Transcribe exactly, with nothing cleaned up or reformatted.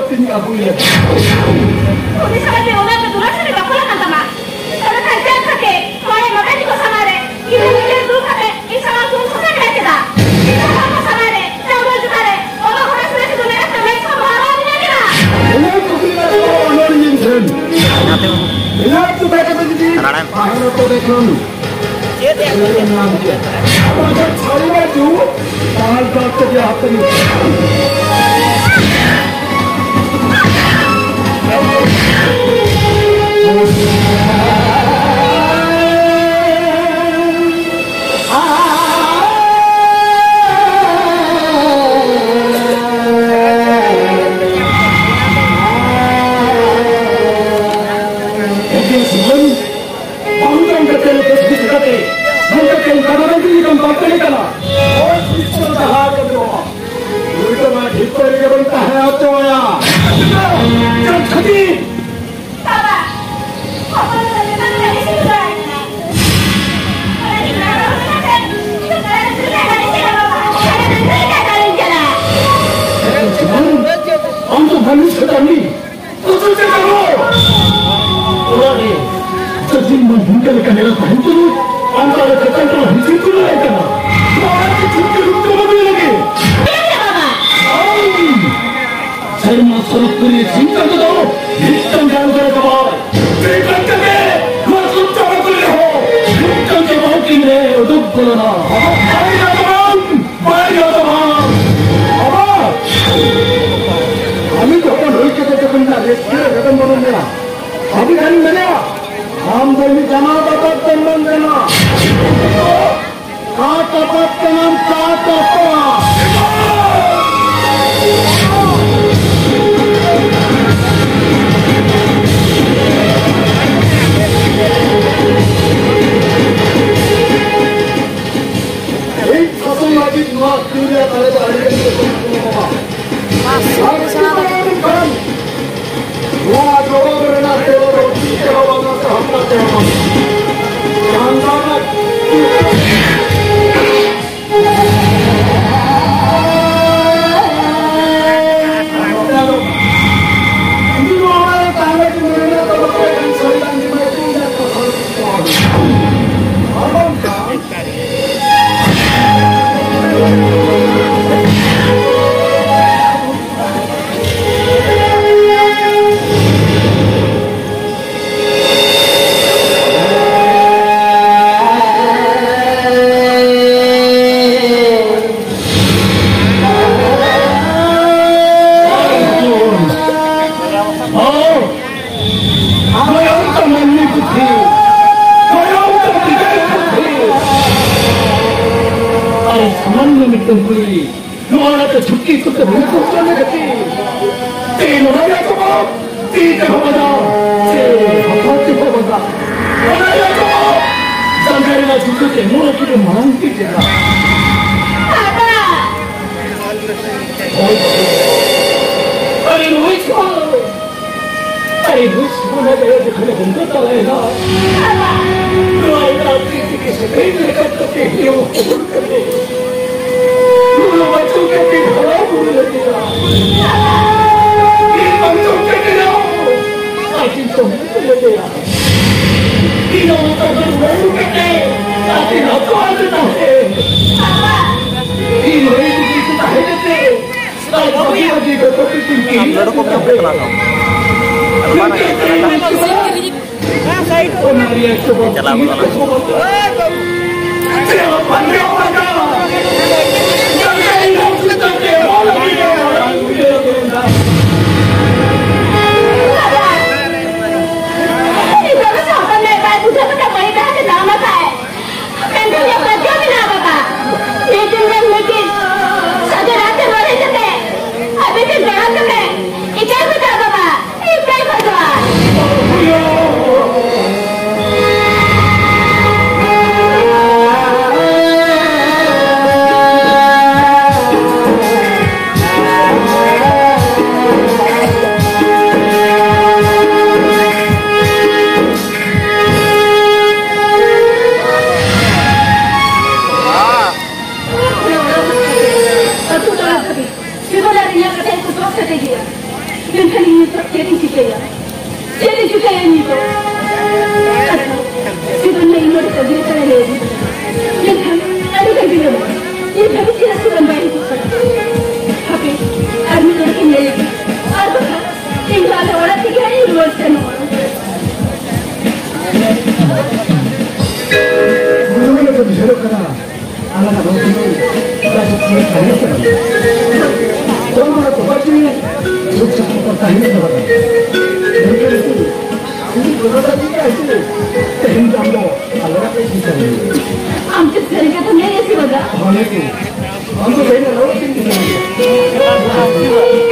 ᱛᱤᱧ ᱟᱹᱜᱩᱭᱟ᱾ ᱩᱱᱤ ᱥᱟᱞᱟᱜ ᱛᱮ ᱚᱱᱟ ᱫᱚ ᱫᱩᱞᱟᱹᱲ ᱥᱟᱹᱜᱟᱹᱭ ᱫᱚᱠᱷᱚᱞ ᱟᱠᱟᱱ ᱛᱟᱢᱟ᱾ ᱛᱚᱵᱮ ᱠᱷᱟᱱ ᱪᱮᱫ ᱠᱷᱟᱹᱛᱤᱨ ᱱᱚᱰᱮ ᱱᱚᱰᱮ ᱫᱤᱠᱩ ᱥᱟᱢᱟᱝ ᱨᱮ ᱜᱤᱫᱽᱨᱟᱹ ᱜᱤᱫᱽᱨᱟᱹ ᱫᱩᱲᱩᱵ ᱠᱟᱛᱮ ᱤᱧ ᱥᱟᱞᱟᱜ ᱫᱩᱞ ᱥᱚᱥᱟ ᱠᱮᱫᱟ ᱪᱮᱫᱟᱜ? ᱤᱧ ᱥᱟᱞᱟᱜ ᱠᱚ ᱥᱟᱢᱟᱝ ᱨᱮ ᱪᱟᱣᱞᱮ ᱡᱚᱠᱷᱟ ᱨᱮ ᱚᱱᱟ ᱦᱚᱨᱟ ᱥᱮᱨᱮᱧ ᱫᱚ ᱢᱮᱱᱟᱜ ᱛᱟᱢᱟ, ᱤᱧ ᱥᱟᱞᱟᱜ ᱦᱚᱨᱟ ᱢᱮᱱᱟᱜ ᱠᱮᱫᱟ᱾ ᱚᱱᱟ ᱠᱩᱠᱞᱤ ᱨᱮᱱᱟᱜ ᱛᱮᱞᱟ ᱚᱱᱚᱞᱤᱧ ᱴᱷᱮᱱ᱾ ᱚᱱᱟᱛᱮ ᱵᱟᱹᱵᱩ ᱱᱤᱭᱟᱹ ᱠᱚ ᱠᱟᱛᱷᱟ ᱡᱩᱫᱤ ᱨᱟᱲᱟᱭ ᱢᱮ᱾ ᱵᱟᱦᱨᱮ ᱠᱚ ᱫᱮᱠᱷᱟᱱ ᱪᱮᱫ ᱮ ᱟᱵᱚ ᱫᱚ ᱪᱷᱟᱹᱲᱤ ᱵᱟᱹᱪᱩ, ᱛᱟᱞ ᱛᱟᱞ ᱛᱮᱜᱮ ᱦᱟᱛᱟᱣ᱾ ᱵᱟᱝ ᱡᱚᱢ ᱠᱟᱛᱮ ᱞᱮ ᱵᱮᱥ ᱵᱩᱡᱷᱟᱹᱣ ᱠᱟᱛᱮ, ᱱᱚᱝᱠᱟ ᱠᱟᱹᱢᱤ ᱠᱟᱱᱟ, ᱱᱚᱝᱠᱟ ᱠᱟᱹᱢᱤ ᱠᱟᱱᱟ᱾ ᱳᱭ ᱠᱷᱨᱤᱥᱴᱚ ᱡᱟᱦᱟᱸ ᱠᱚ ᱡᱚᱢᱟ, ᱱᱩᱭ ᱫᱚ ᱱᱚᱣᱟ ᱰᱷᱤᱯᱟᱹᱨᱤ ᱜᱮᱵᱚᱱ ᱛᱟᱦᱮᱸ ᱦᱚᱪᱚᱣᱟᱭᱟ᱾ ᱪᱮᱫ ᱠᱷᱟᱹᱛᱤᱨ? ᱵᱟᱵᱟ, ᱦᱚᱯᱚᱱ ᱫᱚ ᱡᱚᱛᱚ ᱠᱚ ᱤᱥᱤᱱ ᱦᱚᱪᱚᱣᱟᱭ ᱠᱟᱱᱟ᱾ ᱚᱱᱟ ᱜᱤᱫᱽᱨᱟᱹ ᱫᱚ ᱦᱩᱭ ᱠᱟᱛᱮ, ᱡᱚᱛᱚ ᱦᱚᱲ ᱤᱥᱤᱱ ᱞᱮ ᱵᱟᱹᱲᱤᱡ ᱠᱮᱫᱟ ᱵᱟᱵᱟ᱾ ᱚᱱᱟ ᱜᱤᱫᱽᱨᱟᱹ ᱫᱚ ᱪᱟᱞᱟᱣ ᱠᱟᱱᱟ᱾ ᱟᱢ ᱫᱚ ᱵᱟᱹᱱᱩᱜ ᱥᱮ ᱠᱟᱹᱢᱤ? ᱚᱲᱟᱜ ᱨᱮ ᱡᱚᱫᱤ ᱢᱟᱹᱱᱢᱤ ᱞᱮᱠᱟ ᱧᱮᱞᱚᱜ ᱛᱟᱦᱮᱸ ᱠᱟᱱᱟ, ᱚᱱᱠᱟ ᱞᱮᱠᱟ ᱪᱟᱪᱞᱟᱣ ᱦᱤᱡᱩᱜ ᱠᱟᱱᱟ ᱠᱟᱱᱟ᱾ ᱱᱚᱣᱟ ᱟᱹᱛᱩ ᱪᱷᱩᱴᱠᱤ ᱨᱩᱯ ᱛᱮ ᱵᱟᱹᱜᱤ ᱞᱟᱹᱜᱤᱫ᱾ ᱟᱢ ᱥᱮᱨᱢᱟ ᱥᱚᱨᱚᱜ ᱠᱩᱞᱤ ᱪᱤᱱᱛᱟ ᱠᱚᱫᱚ ᱢᱤᱫᱴᱟᱝ ᱜᱟᱱ ᱠᱚᱨᱮ ᱫᱚ ᱵᱟᱭ᱾ ᱢᱤᱫᱴᱟᱝ ᱛᱮᱜᱮ ᱱᱚᱣᱟ ᱥᱚᱝᱥᱟᱨ ᱠᱩᱞᱤ ᱨᱮᱦᱚᱸ ᱢᱤᱫᱴᱟᱝ ᱜᱮ ᱵᱟᱝ ᱠᱤᱱ ᱨᱮ ᱩᱰᱩᱠ ᱵᱚᱞᱚᱱᱟ᱾ ᱟᱭ ᱨᱟᱵᱟᱝ! ᱵᱟᱭ ᱜᱟᱱᱚᱜᱼᱟ᱾ ᱵᱟᱵᱟ, ᱟᱢ ᱡᱚᱠᱷᱚᱱ ᱦᱩᱭ ᱠᱟᱛᱮ ᱡᱚᱠᱷᱚᱱ ᱤᱧᱟᱹᱜ ᱨᱟᱹᱥᱠᱟᱹ ᱨᱮ ᱡᱚᱠᱷᱚᱱ ᱵᱚᱱᱚᱢ ᱢᱮᱱᱟ, ᱟᱹᱰᱤ ᱜᱟᱱᱤᱧ ᱢᱮᱱᱟ, ᱟᱢ ᱫᱚ ᱤᱧ ᱡᱟᱢᱟ ᱵᱟᱵᱟ ᱛᱮᱢ ᱵᱟᱝ ᱠᱟᱱᱟ᱾ ᱠᱟᱴ ᱟᱯᱟᱛ ᱠᱟᱱᱟᱢ, ᱠᱟᱴ ᱟᱯᱟᱛ᱾ ᱤᱧ ᱥᱟᱥᱚᱱ ᱞᱟᱹᱜᱤᱫ ᱱᱚᱣᱟ ᱫᱩᱱᱤᱭᱟᱹ ᱛᱟᱞᱮ ᱫᱚ ᱟᱹᱰᱤ ᱜᱟᱱ ᱜᱮ ᱠᱚ ᱧᱟᱢᱚᱜᱼᱟ᱾ ᱟᱨ ᱪᱤᱠᱟᱹ ᱫᱟᱲᱮᱭᱟᱜ ᱠᱷᱟᱱ ᱱᱚᱣᱟ ᱡᱚᱵᱟᱵ ᱨᱮᱱᱟᱜ ᱛᱮᱞᱟ ᱫᱚ ᱪᱮᱫ ᱦᱚᱸ ᱵᱟᱝᱟ, ᱥᱟᱦᱟᱯᱲᱟᱣ ᱛᱮ ᱦᱚᱸ ᱵᱟᱝᱟ᱾ ᱪᱟᱸᱫᱟ ᱨᱮᱱᱟᱜ ᱟᱨ ᱱᱚᱛᱮ ᱫᱚ ᱜᱚᱭᱚᱱ ᱛᱟᱢ ᱢᱟᱹᱱᱢᱤ ᱯᱩᱛᱷᱤ, ᱜᱚᱭᱚᱱ ᱛᱟᱢ ᱵᱤᱫᱟᱹᱭ ᱯᱩᱛᱷᱤ᱾ ᱟᱨ ᱥᱟᱢᱟᱱᱱᱚ ᱢᱤᱫᱴᱟᱝ ᱠᱩᱲᱤ ᱱᱚᱣᱟ ᱞᱮᱠᱟ ᱪᱷᱩᱴᱠᱤ ᱠᱚᱛᱮ ᱦᱩᱲᱩ ᱠᱚ ᱦᱚᱪᱚ ᱞᱮᱫᱟ ᱠᱤ? ᱛᱮ ᱱᱚᱣᱟ ᱨᱮᱭᱟᱜ ᱡᱚᱵᱟᱵ ᱛᱤ ᱛᱮᱦᱚᱸ ᱵᱟᱝᱟ, ᱥᱮ ᱦᱟᱯᱟ ᱛᱮᱦᱚᱸ ᱵᱟᱝᱟ᱾ ᱚᱱᱟ ᱨᱮᱭᱟᱜ ᱡᱚᱵᱟᱵ ᱡᱟᱸᱜᱟ ᱨᱮᱱᱟᱜ ᱡᱩᱛᱟᱹ ᱛᱮ ᱱᱚᱣᱟ ᱠᱤᱱ ᱢᱟᱲᱟᱝ ᱠᱤᱱ ᱞᱮᱫᱟ᱾ ᱦᱳᱭ, ᱟᱨᱮ ᱱᱩᱭ ᱪᱷᱩᱣᱟᱹ, ᱟᱨᱮ ᱱᱩᱭ ᱪᱷᱩᱣᱟᱹ ᱱᱚᱣᱟ ᱫᱟᱭᱟ ᱡᱚᱠᱷᱚᱱᱮ ᱵᱚᱱᱫᱚ ᱛᱟᱞᱟᱭᱮᱱᱟ, ᱱᱚᱣᱟ ᱨᱮᱱᱟᱜ ᱯᱨᱤᱛᱤ ᱥᱮᱨᱮᱧ ᱞᱮᱠᱟ ᱠᱟᱛᱮ ᱦᱤᱲᱤᱧ ᱩᱛᱟᱹᱨ ᱠᱟᱛᱮ, ᱱᱚᱣᱟ ᱵᱟᱪᱚ ᱠᱟᱛᱮ ᱦᱟᱨᱟ ᱵᱩᱨᱩ ᱞᱟᱹᱜᱤᱫ ᱤᱧ ᱵᱟᱪᱚ ᱠᱟᱛᱮ ᱟᱡ ᱤᱧ ᱛᱚᱦᱤᱫ ᱞᱮᱫᱮᱭᱟ᱾ ᱤᱧ ᱚᱱᱟ ᱛᱟᱭᱚᱢ ᱨᱩᱣᱟᱹᱲ ᱠᱟᱛᱮ ᱟᱡ ᱤᱧ ᱦᱟᱛᱟᱣ ᱞᱮᱫᱟ ᱦᱮᱸ᱾ ᱤᱧ ᱨᱮ ᱡᱩᱫᱤ ᱛᱟᱦᱮᱸ ᱠᱟᱛᱮ ᱟᱡ ᱵᱟᱹᱜᱤ ᱵᱟᱹᱜᱤ ᱡᱚᱛᱚ ᱠᱤᱪᱷᱩ ᱠᱤᱨᱤᱧ ᱞᱟᱹᱰᱩ ᱠᱚ ᱠᱟᱛᱮ ᱯᱮ ᱪᱟᱞᱟᱣ ᱠᱟᱱᱟ᱾ ᱪᱟᱞᱟᱣ ᱠᱟᱱᱟ᱾ ᱢᱮᱱᱠᱷᱟᱱ ᱤᱧᱟᱹᱜ ᱯᱟᱹᱛᱭᱟᱹᱣ ᱢᱮᱱᱟᱜᱼᱟ ᱵᱟᱵᱟ᱾ ᱢᱤᱫ ᱫᱤᱱ ᱵᱟᱝ ᱢᱤᱫ ᱫᱤᱱ ᱥᱟᱹᱫᱷᱩ ᱨᱟᱢᱪᱟᱸᱫᱽ ᱢᱚᱨᱮ ᱠᱟᱛᱮ ᱟᱯᱮ ᱯᱮ ᱡᱟᱱᱟᱢ ᱠᱟᱛᱮ ᱤᱠᱟᱹᱭ ᱠᱷᱚᱡᱚᱜᱼᱟ᱾ ᱟᱹᱛᱩ ᱴᱚᱞᱟ ᱫᱷᱟᱹᱵᱤᱡ ᱥᱤᱵᱚᱞᱟ ᱨᱮ ᱤᱧᱟᱹᱜ ᱠᱟᱛᱷᱟ ᱠᱚ ᱥᱚᱵ ᱠᱟᱛᱮ ᱜᱮᱭᱟ᱾ ᱢᱮᱱᱠᱷᱟᱱ ᱤᱧ ᱱᱤᱛᱚᱜ ᱪᱮᱫ ᱤᱧ ᱪᱤᱠᱟᱹᱭᱟ? ᱪᱮᱫ ᱤᱧ ᱪᱤᱠᱟᱹᱭᱟ ᱱᱤᱛᱚᱜ? ᱟᱪᱪᱷᱟ, ᱥᱤᱵᱚᱞ ᱢᱟ ᱤᱧ ᱱᱚᱰᱮ ᱠᱚ ᱟᱹᱜᱩᱭᱮ ᱠᱟᱱᱟ ᱞᱟᱹᱭ ᱟᱹᱫᱤᱧ ᱠᱟᱱᱟ᱾ ᱢᱮᱱᱠᱷᱟᱱ ᱟᱹᱰᱤ ᱜᱟᱱ ᱵᱤᱞᱚᱢ ᱮᱱᱟ᱾ ᱱᱤᱛ ᱦᱟᱹᱵᱤᱡ ᱪᱮᱫᱟᱜ ᱥᱤᱵᱚᱞ ᱵᱟᱭ ᱦᱤᱡᱩᱜ ᱠᱟᱱᱟ? ᱦᱟᱯᱮ, ᱟᱨ ᱢᱤᱫ ᱦᱚᱲ ᱤᱧ ᱞᱟᱹᱭ ᱟᱹᱫᱤᱧ᱾ ᱟᱨ ᱵᱟᱠᱷᱟᱱ ᱤᱧ ᱫᱚ ᱟᱞᱮ ᱚᱲᱟᱜ ᱛᱮᱜᱮ ᱦᱟᱸᱜ ᱤᱧ ᱨᱩᱣᱟᱹᱲ ᱥᱮᱱᱚᱜᱼᱟ᱾ ᱱᱚᱣᱟ ᱫᱚ ᱵᱩᱡᱷᱟᱹᱣ ᱠᱟᱱᱟ᱾ ᱟᱞᱟᱝᱟᱜ ᱵᱟᱹᱦᱩ ᱠᱩᱲᱤ ᱚᱠᱟ ᱥᱮᱫ ᱛᱟᱦᱮᱸ ᱠᱟᱱᱟ? ᱛᱚ, ᱱᱚᱣᱟ ᱛᱚᱯᱟ ᱡᱤᱣᱤ ᱥᱩᱠ ᱥᱟᱱᱛᱤ ᱠᱚ ᱛᱟᱦᱮᱸ ᱠᱟᱱᱟ᱾ ᱢᱮᱱᱠᱷᱟᱱ ᱩᱱᱠᱩ ᱛᱮᱦᱮᱧ ᱫᱚ ᱟᱢ ᱫᱚ ᱟᱞᱮ ᱚᱲᱟᱜ ᱨᱮ ᱤᱥᱤᱱ ᱠᱟᱱ ᱜᱮᱭᱟ᱾ ᱟᱢ ᱪᱮᱫ ᱥᱟᱹᱨᱤ ᱠᱟᱛᱷᱟᱢ ᱞᱟᱹᱭ ᱮᱫᱟ ᱥᱮ ᱵᱟᱝᱟ? ᱦᱮᱸ ᱜᱮ᱾ ᱟᱢ ᱫᱚ ᱛᱮᱦᱮᱧ ᱟᱞᱮ ᱚᱲᱟᱜ ᱨᱮ ᱤᱥᱤᱱ ᱠᱟᱱ ᱜᱮᱭᱟ᱾